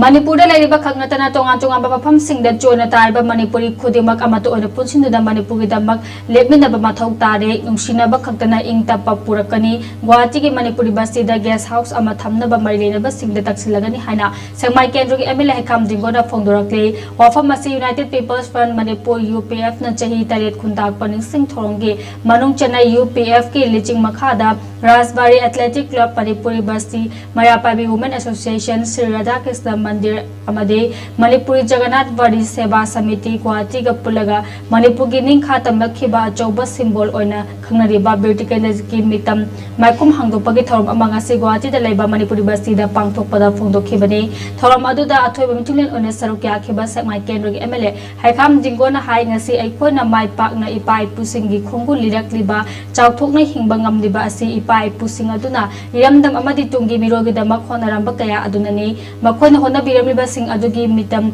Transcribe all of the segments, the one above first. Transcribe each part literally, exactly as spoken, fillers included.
ꯃꯅꯤꯄꯨꯔꯗ ꯂꯩꯔꯤꯕ ꯈꯛ ꯅꯠꯇꯅ ꯇꯣꯉꯥꯟ ꯇꯣꯉꯥꯟꯕ ꯃꯐꯝꯁꯤꯡꯗ ꯆꯣꯏꯅ ꯇꯥꯔꯤꯕ ꯃꯅꯤꯄꯨꯔꯤ ꯈꯨꯗꯤꯡꯃꯛ ꯑꯃꯠꯇ ꯑꯣꯏꯅ ꯄꯨꯟꯁꯤꯟꯗꯨꯅ ꯃꯅꯤꯄꯨꯔꯒꯤꯗꯃꯛ ꯂꯦꯞꯃꯤꯟꯅꯕ ꯃꯊꯧ ꯇꯥꯔꯦ꯫ ꯅꯨꯡꯁꯤꯅꯕ ꯈꯛꯇꯅ ꯏꯪ ꯇꯞꯄ ꯄꯨꯔꯛꯀꯅꯤ꯫ ꯒꯨꯋꯥꯍꯥꯇꯤꯒꯤ ꯃꯅꯤꯄꯨꯔꯤ ꯕꯁꯇꯤꯗ ꯒꯦꯁ ꯍꯥꯎꯁ ꯑꯃ ꯊꯝꯅꯕ ꯃꯔꯤ ꯂꯩꯅꯕꯁꯤꯡꯗ ꯇꯛꯁꯤꯜꯂꯒꯅꯤ ꯍꯥꯏꯅ ꯁꯦꯛꯃꯥꯏ ꯀꯦꯟꯗ꯭ꯔꯒꯤ ꯑꯦꯝ ꯑꯦꯜ ꯑꯦ ꯍꯩꯈꯥꯝ ꯗꯤꯡꯒꯣꯅ ꯐꯣꯡꯗꯣꯔꯛꯂꯤ꯫ ꯋꯥꯐꯝ ꯑꯁꯤ United People's Front Manipur, U P ꯑꯦꯐꯅ ꯆꯍꯤ ꯇꯔꯦꯠ ꯈꯨꯟꯇꯥꯛꯄ ꯅꯤꯡꯁꯤꯡ ꯊꯧꯔꯝꯒꯤ ꯃꯅꯨꯡ ꯆꯟꯅ ꯌꯨ ꯄꯤ ꯑꯦꯐꯀꯤ ꯂꯤꯆꯤꯡ ꯃꯈꯥꯗ Rajbari athletic club, Manipuri Basti, Meira Paibi women association, Shri Radhakrishna Mandir ꯑꯃꯗꯤ ꯃꯅꯤꯄꯨꯔꯤ ꯖꯒꯟꯅꯥꯊ ꯋꯥꯔꯤ ꯁꯦꯕꯥ ꯁꯃꯤꯇꯤ ꯒꯨꯋꯥꯍꯥꯇꯤꯒ ꯄꯨꯜꯂꯒ ꯃꯅꯤꯄꯨꯔꯒꯤ ꯅꯤꯡꯈꯥ ꯇꯝꯂꯛꯈꯤꯕ ꯑꯆꯧꯕ ꯁꯤꯝꯕꯣꯜ ꯑꯣꯏꯅ ꯈꯪꯅꯔꯤꯕ ꯕꯤꯔ ꯇꯤꯀꯦꯟꯗ꯭ꯔꯖꯤꯠꯀꯤ ꯃꯤꯇꯝ ꯃꯥꯏꯈꯨꯝ ꯍꯥꯡꯗꯣꯛꯄꯒꯤ ꯊꯧꯔꯝ ꯑꯃ ꯉꯁꯤ ꯒꯨꯋꯥꯍꯥꯇꯤꯗ ꯂꯩꯕ ꯃꯅꯤꯄꯨꯔꯤ ꯕꯁꯇꯤꯗ ꯄꯥꯡꯊꯣꯛꯄꯗ ꯐꯣꯡꯗꯣꯛꯈꯤꯕꯅꯤ꯫ ꯊꯧꯔꯝ ꯑꯗꯨꯗ ꯑꯊꯣꯏꯕ ꯃꯤꯊꯨꯡꯂꯦꯟ ꯑꯣꯏꯅ ꯁꯔꯨꯛ ꯌꯥꯈꯤꯕ ꯁꯦꯛꯃꯥꯏ ꯀꯦꯟꯗ꯭ꯔꯒꯤ ꯑꯦꯝ ꯑꯦꯜ ꯑꯦ ꯍꯩꯈꯥꯝ ꯗꯤꯡꯒꯣꯅ ꯍꯥꯏ, ꯉꯁꯤ ꯑꯩꯈꯣꯏꯅ ꯃꯥꯏ ꯄꯥꯛꯅ ꯏꯄꯥ ꯏꯄꯨꯁꯤꯡꯒꯤ ꯈꯣꯡꯒꯨꯜ ꯂꯤꯔꯛꯂꯤꯕ, ꯆꯥꯎꯊꯣꯛꯅ ꯍꯤꯡꯕ ꯉꯝꯂꯤꯕ ꯑꯁꯤ ꯏꯄꯥ ꯏꯄꯨꯁꯤꯡ ꯑꯗꯨꯅ ꯏꯔꯝꯗꯝ ꯑꯃꯗꯤ ꯇꯨꯡꯒꯤ ꯃꯤꯔꯣꯜꯒꯤꯗꯃꯛ ꯍꯣꯠꯅꯔꯝꯕ ꯀꯌꯥ ꯑꯗꯨꯅꯅꯤ꯫ ꯃꯈꯣꯏꯅ ꯍꯣꯠꯅꯕꯤꯔꯝꯂꯤꯕꯁꯤꯡ ꯑꯗꯨꯒꯤ ꯃꯤꯇꯝ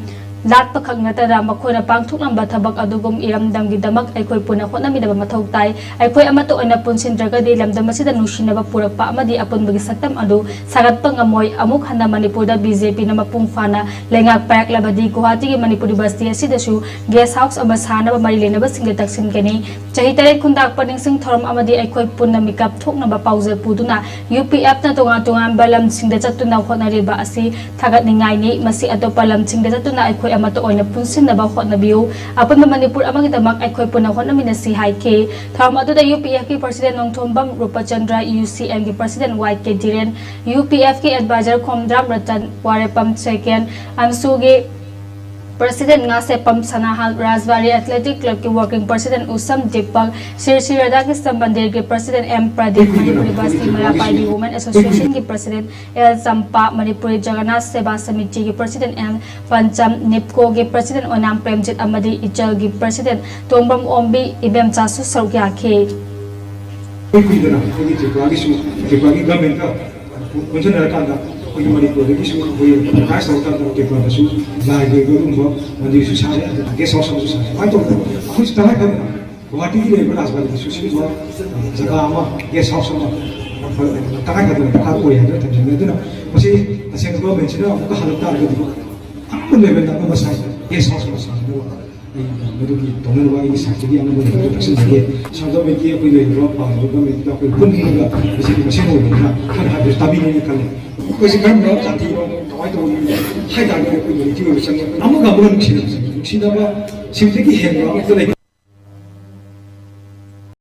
ꯂꯥꯠꯄ ꯈꯛ ꯅꯠꯇꯅ ꯃꯈꯣꯏꯅ ꯄꯥꯡꯊꯣꯛꯂꯝꯕ ꯊꯕꯛ ꯑꯗꯨꯒꯨꯝ ꯏꯔꯝꯗꯝꯒꯤꯗꯃꯛ ꯑꯩꯈꯣꯏ ꯄꯨꯟꯅ ꯍꯣꯠꯅꯃꯤꯟꯅꯕ ꯃꯊꯧ ꯇꯥꯏ꯫ ꯑꯩꯈꯣꯏ ꯑꯃꯠꯇ ꯑꯣꯏꯅ ꯄꯨꯟꯁꯤꯟꯗ꯭ꯔꯒꯗꯤ ꯂꯝꯗꯝ ꯑꯁꯤꯗ ꯅꯨꯡꯁꯤꯅꯕ ꯄꯨꯔꯛꯄ ꯑꯃꯗꯤ ꯑꯄꯨꯟꯕꯒꯤ ꯁꯛꯇꯝ ꯑꯗꯨ ꯁꯥꯒꯠꯄ ꯉꯝꯃꯣꯏ꯫ ꯑꯃꯨꯛ ꯍꯟꯅ ꯃꯅꯤꯄꯨꯔꯗ ꯕꯤ ꯖꯦ ꯄꯤꯅ ꯃꯄꯨꯡ ꯐꯥꯅ ꯂꯩꯉꯥꯛ ꯄꯥꯏꯔꯛꯂꯕꯗꯤ ꯒꯨꯋꯥꯍꯥꯇꯤꯒꯤ ꯃꯅꯤꯄꯨꯔ ꯌꯨꯅꯤꯚꯔꯁꯤꯇꯤ ꯑꯁꯤꯗꯁꯨ ꯒꯦꯁ ꯍꯥꯎꯁ ꯑꯃ ꯁꯥꯅꯕ ꯃꯔꯤ ꯂꯩꯅꯕꯁꯤꯡꯗ ꯇꯛꯁꯤꯟꯒꯅꯤ꯫ ꯆꯍꯤ ꯇꯔꯦꯠ ꯈꯨꯟꯇꯥꯛꯄ ꯅꯤꯡꯁꯤꯡ ꯊꯧꯔꯝ ꯑꯃꯗꯤ ꯑꯩꯈꯣꯏ ꯄꯨꯟꯅ ꯃꯤꯀꯞ ꯊꯣꯛꯅꯕ ꯄꯥꯎꯖꯦꯜ ꯄꯨꯗꯨꯅ ꯌꯨ ꯄꯤ ꯑꯦꯐꯅ ꯇꯣꯉꯥꯟ ꯇꯣꯉꯥꯟꯕ ꯂꯝꯁꯤꯡꯗ ꯆꯠꯇꯨꯅ ꯍꯣꯠꯅꯔꯤꯕ ꯑꯁꯤ ꯊꯥꯒꯠꯅꯤꯡꯉꯥꯏꯅꯤ꯫ ꯃꯁꯤ ꯑꯇꯣꯞꯄ ꯂꯝꯁꯤꯡꯗ ꯆꯠꯇꯨꯅ ꯑꯩꯈꯣꯏ ꯑꯃꯠꯇ ꯑꯣꯏꯅ ꯄꯨꯟꯁꯤꯟꯅꯕ ꯍꯣꯠꯅꯕꯤꯌꯨ꯫ ꯑꯄꯨꯟꯕ ꯃꯅꯤꯄꯨꯔ ꯑꯃꯒꯤꯗꯃꯛ ꯑꯩꯈꯣꯏ ꯄꯨꯟꯅ ꯍꯣꯠꯅꯃꯤꯟꯅꯁꯤ ꯍꯥꯏꯈꯤ꯫ ꯊꯧꯔꯝ ꯑꯗꯨꯗ ꯌꯨ ꯄꯤ ꯑꯦꯐꯀꯤ president Nongthombam Rupchandra, U C ꯑꯦꯝꯒꯤ president Y K Dhiren, U P ꯑꯦꯐꯀꯤ ꯑꯦꯗꯚꯥꯏꯖꯔ ꯈꯣꯝꯗ꯭ꯔꯥꯝ ꯔꯇꯟ, ꯋꯥꯔꯦꯄꯝ ꯁꯦꯀꯦꯟ, ꯑꯟꯁꯨꯒꯤ ꯄ꯭ꯔꯁꯤꯗꯦꯟ ꯉꯥꯁꯦꯞꯄꯝ ꯁꯅꯥꯍꯜ, ꯔꯥꯖꯕꯥꯔꯤ ꯑꯦꯊꯂꯦꯇꯤꯛ ꯀ꯭ꯂꯕꯀꯤ ꯋꯥꯔꯀꯤꯡ ꯄ꯭ꯔꯁꯤꯗꯦꯟ ꯎꯁꯝ ꯗꯤꯄꯛ, ꯁ꯭ꯔꯤ ꯁ꯭ꯔꯤ ꯔꯥꯙꯥꯀ꯭ꯔꯤꯁꯅ ꯃꯟꯗꯤꯔꯒꯤ president M Pradip, Manipuri Basti Meira Paibi women ꯑꯦꯁꯣꯁꯤꯌꯦꯁꯟꯒꯤ ꯄ꯭ꯔꯁꯤꯗꯦꯟ ꯑꯦꯜ ꯆꯝꯄꯥ, ꯃꯅꯤꯄꯨꯔꯤ ꯖꯒꯟꯅꯥꯊ ꯁꯦꯕꯥ ꯁꯃꯤꯇꯤꯒꯤ ꯄ꯭ꯔꯁꯤꯗꯦꯟ ꯑꯦꯝ ꯄꯟꯆꯝ, ꯅꯤꯞꯀꯣꯒꯤ ꯄ꯭ꯔꯁꯤꯗꯦꯟ ꯑꯣꯏꯅꯥꯝ ꯄ꯭ꯔꯦꯝꯖꯤꯠ ꯑꯃꯗꯤ ꯏꯆꯜꯒꯤ ꯄ꯭ꯔꯁꯤꯗꯦꯟ ꯇꯣꯡꯕ꯭ꯔꯝ ꯑꯣꯝꯕꯤ ꯏꯕꯦꯝꯆꯥꯁꯨ ꯁꯔꯨꯛ ꯌꯥꯈꯤ꯫ ꯀꯨꯏꯗꯅ ꯑꯩꯈꯣꯏꯒꯤ ꯇ꯭ꯔꯤꯄꯨꯔꯥꯒꯤꯁꯨ, ꯇ꯭ꯔꯤꯄꯨꯔꯥꯒꯤ ꯒꯚꯔꯟꯃꯦꯟꯠꯀ ꯄꯨꯟꯁꯤꯟꯅꯔꯀꯥꯟꯗ ꯑꯩꯈꯣꯏꯒꯤ ꯃꯅꯤꯄꯨꯔꯗꯒꯤꯁꯨ ꯑꯩꯈꯣꯏ ꯑꯣꯔꯒꯅꯥꯏꯖ ꯇꯧꯔꯀꯥꯟꯗ ꯇ꯭ꯔꯤꯄꯨꯔꯥꯗꯁꯨ ꯂꯥꯏꯒꯤ ꯑꯣꯏꯕ ꯑꯗꯨꯒꯨꯝꯕ ꯃꯟꯗꯤꯔꯁꯨ ꯁꯥꯔꯦ, ꯑꯗꯨꯒ ꯒꯦꯁ ꯍꯥꯎꯁ ꯑꯃꯁꯨ ꯁꯥꯔꯦ꯫ ꯁꯨꯃꯥꯏꯅ ꯇꯧꯗꯅ ꯑꯩꯈꯣꯏꯁꯨ ꯇꯉꯥꯏ ꯐꯗꯅ ꯒꯨꯋꯥꯍꯥꯇꯤꯒꯤ ꯂꯩꯔꯤꯕ ꯔꯥꯖꯕꯥꯔꯤꯗꯁꯨ ꯁꯤꯒꯨꯝꯕ ꯖꯒꯥ ꯑꯃ, ꯒꯦꯁ ꯍꯥꯎꯁ ꯑꯃ ꯇꯉꯥꯏ ꯐꯗꯅ ꯗꯔꯀꯥꯔ ꯑꯣꯏ ꯍꯥꯏꯗꯨꯅ ꯊꯝꯖꯅꯤꯡꯉꯤ꯫ ꯑꯗꯨꯅ ꯃꯁꯤ ꯇꯁꯦꯡꯅ ꯒꯣꯔꯃꯦꯟꯁꯤꯅ ꯑꯃꯨꯛꯀ ꯍꯜꯂꯛ ꯇꯥꯔꯒꯗꯤ ꯑꯉꯝꯕ ꯂꯦꯚꯦꯜꯗ ꯑꯃ ꯃꯁꯥ ꯒꯦꯁ ꯍꯥꯎꯁ ꯑꯃ ꯁꯥꯅꯕ ꯑꯩ ꯃꯗꯨꯒꯤ ꯇꯧꯅꯅꯕ ꯑꯩꯒꯤ ꯁꯥꯏꯠꯇꯒꯤ ꯑꯉꯝꯕ ꯂꯦꯚꯦꯜꯗ ꯇꯥꯛꯁꯤꯟꯖꯒꯦ꯫ ꯁꯦꯟꯇ꯭ꯔꯦꯜ ꯒꯚꯔꯟꯃꯦꯟꯠꯀꯤ ꯑꯩꯈꯣꯏ ꯂꯩꯔꯤꯕ ꯄꯥꯜꯂꯤꯕ ꯒꯚꯔꯟꯃꯦꯟꯠꯇ ꯑꯩꯈꯣꯏ ꯄꯨꯟꯅ ꯃꯁꯤꯒꯤ ꯃꯁꯦꯟ ꯑꯣꯏꯕꯅꯤꯅ ꯈꯔ ꯍꯥꯏꯕꯁꯨ ꯇꯥꯕꯤꯒꯅꯤ ꯈꯜꯂꯤ꯫ ꯑꯩꯈꯣꯏꯁꯦ ꯀꯔꯝꯕ ꯖꯥꯇꯤꯅꯣ, ꯀꯃꯥꯏꯅ ꯇꯧꯕꯅꯣ ꯍꯥꯏ ꯇꯥꯔꯒꯗꯤ ꯑꯩꯈꯣꯏ ꯌꯨꯅꯤꯇꯤ ꯑꯣꯏꯕ ꯆꯪꯉꯦ꯫ ꯑꯃꯒ ꯑꯃꯒ ꯅꯨꯡꯁꯤꯅꯕ ꯆꯪꯉꯦ꯫ ꯅꯨꯡꯁꯤꯅꯕ ꯁꯤꯗꯒꯤ ꯍꯦꯟꯕ ꯑꯃꯠꯇ ꯂꯩꯇꯦ꯫